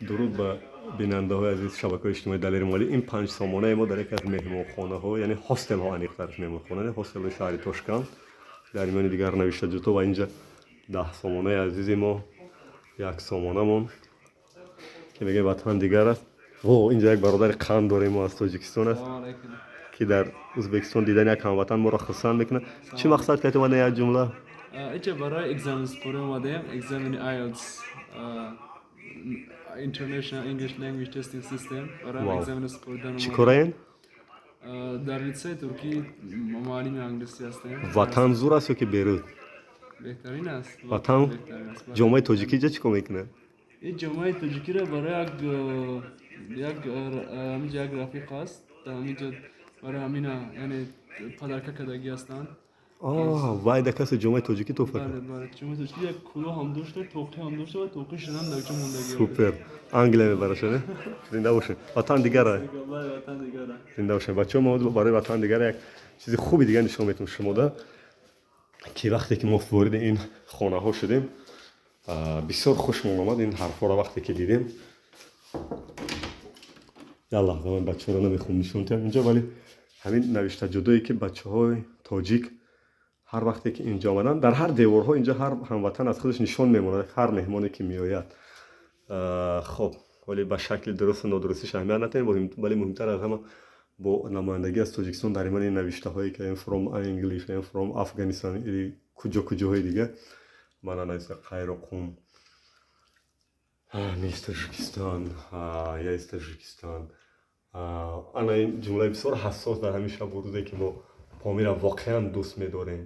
Дуруд ба бинандаҳои азиз шабакаҳои иҷтимоии Далери Молӣ. Ин 5 сомонаи мо дар яке аз меҳмонхонаҳо, яъне ҳостелҳо, аниқтараш меҳмонхона, ҳостелҳои шаҳри Тошканд, дар миёни дигар навиштаҷуто ва инҷа 10 сомонаи азизи мо, як сомонамон ки мегӯем ватан дигар аст. О, инҷа як бародари қанд дорем мо, аз Тоҷикистон аст, ки дар Ӯзбекистон дидани як ҳамватан моро хурсанд мекунад. Чӣ мақсад кард омада, як ҷумла? Инҷа барои экзамен спорӣ омадаем, экзамени IELTS, International English Language Testing System, барои экзамени споридан. Чӣ кораен? Дар литсеи туркӣ муаллими англисӣ ҳастем. Ватан зур аст ё ки берун? Беҳтарин аст. Ватан. Ҷомеаи тоҷикӣ ҷа чӣ кор мекунад? Ин ҷомеаи тоҷикиро барои як ҳаминҷа як рафиқ аст, дар ҳаминҷа барои ҳамина, яъне подарка кардагӣ ҳастанд. Вай, да касе ҷомеаи тоҷикӣ туҳфа кард. Бале, ҷомеаи тоҷикӣ як кулоҳ ҳам дошта, тоқӣ ҳам дошта ва тоқӣ шудан дар ҷо мондагӣ. Супер, Англия мебарашад. Зинда бошед, ватан дигара. Бале, ватан дигара. Зинда бошед, бачаҳо. Мо барои ватан дигара як чизи хуби дигар нишон метавонем шумода, ки вақте ки мо вориди ин хонаҳо шудем, бисёр хушмон омад ин ҳарфҳоро вақте ки дидем. Як лаҳза, ман бачаҳоро намехоҳам нишон диҳам инҷо, вале ҳамин навиштаҷудое ки бачаҳои тоҷик ҳар вақте ки инҷо омаданд, дар ҳар деворҳо инҷо ҳар ҳамватан аз худаш нишон мемонад, ҳар меҳмоне ки меояд. Хоб, вале ба шакли дурусту нодурустиш аҳамият натиҳем, вале муҳимтар аз ҳама бо намояндагӣ аз Тоҷикистон дар имани навиштаҳое ки from English, from Afghanistan или куҷо куҷоҳои дигар мана нависта: Қайроқум, из Таджикистан, я из Таджикистан. Ана ин ҷумлаи бисёр ҳассос дар ҳамин шабу рӯзе ки мо Помира воқеан дӯст медорем: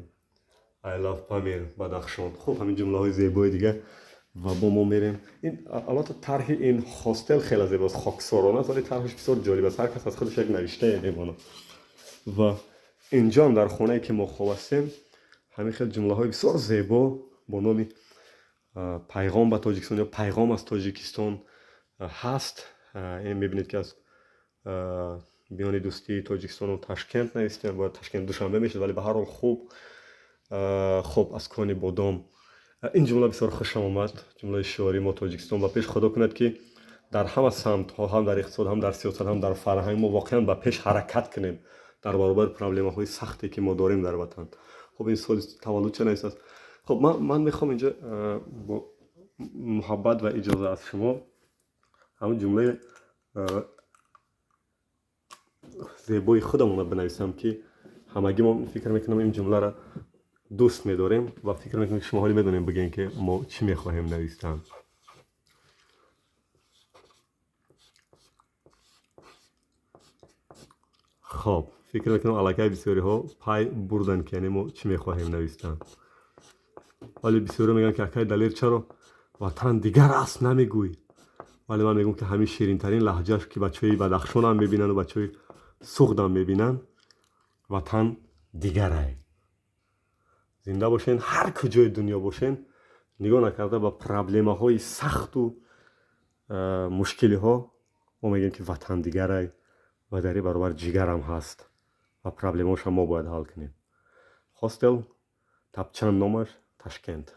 I love Pamir, Бадахшон. Хуб, ҳамин ҷумлаҳои зебои дигар ва бо мо мерем. Ин албатта тарҳи ин хостел хеле зебост, хоксорона аст, вале тарҳаш бисёр ҷолиб аст. Ҳар кас аз худаш як навиштае мемонад. Ва инҷоам дар хонае ки мо хоб ҳастем, ҳамин хел ҷумлаҳои бисёр зебо бо номи пайғом ба Тоҷикистон ё пайғом аз Тоҷикистон ҳаст. Ин мебинед, ки аз миёни дӯстии Тоҷикистону Ташкент навистем, бояд Ташкент Душанбе мешуд, вале ба ҳар ҳол хуб. Хуб, аз кони бодом. Ин ҷумла бисёр хушам омад, ҷумлаи шиорӣ: мо Тоҷикистон ба пеш. Худо кунад, ки дар ҳама самтҳо, ҳам дар иқтисод, ҳам дар сиёсат, ҳам дар фарҳанг мо воқеан ба пеш ҳаракат кунем дар баробари проблемаҳои сахте, ки мо дорем дар ватан. Хуб, ин соли таваллуд ча навистааст. Хуб, ман мехоҳам инҷо бо муҳаббат ва иҷоза аз шумо ҳамин ҷумлаи зебои худамонро бинависам, ки ҳамагӣ мо фикр мекунам ин ҷумларо дӯст медорем ва фикр мекунам, ки шумо ҳоле медонем бигӯем, ки мо чӣ мехоҳем навистан. Хоб, фикр мекунам, аллакай бисёриҳо пай бурданд, ки яъне мо чӣ мехоҳем навистан. Вале бисёриҳо мегӯянд, ки акай Далер, чаро ватан дигар аст намегӯй? Вале ман мегӯям, ки ҳамин ширинтарин лаҳҷаш, ки бачаҳои Бадахшонам мебинанду бачаҳои Суғдам мебинанд: ватан дигарай. Зинда бошен, ҳар куҷои дунё бошен, нигоҳ накарда ба проблемаҳои сахту мушкилиҳо, мо мегӯем, ки ватан дигарай ва дар ин баробар ҷигарам ҳаст ва проблемаҳошам мо бояд ҳал кунем. Хостел Тапчан номаш, Ташкент.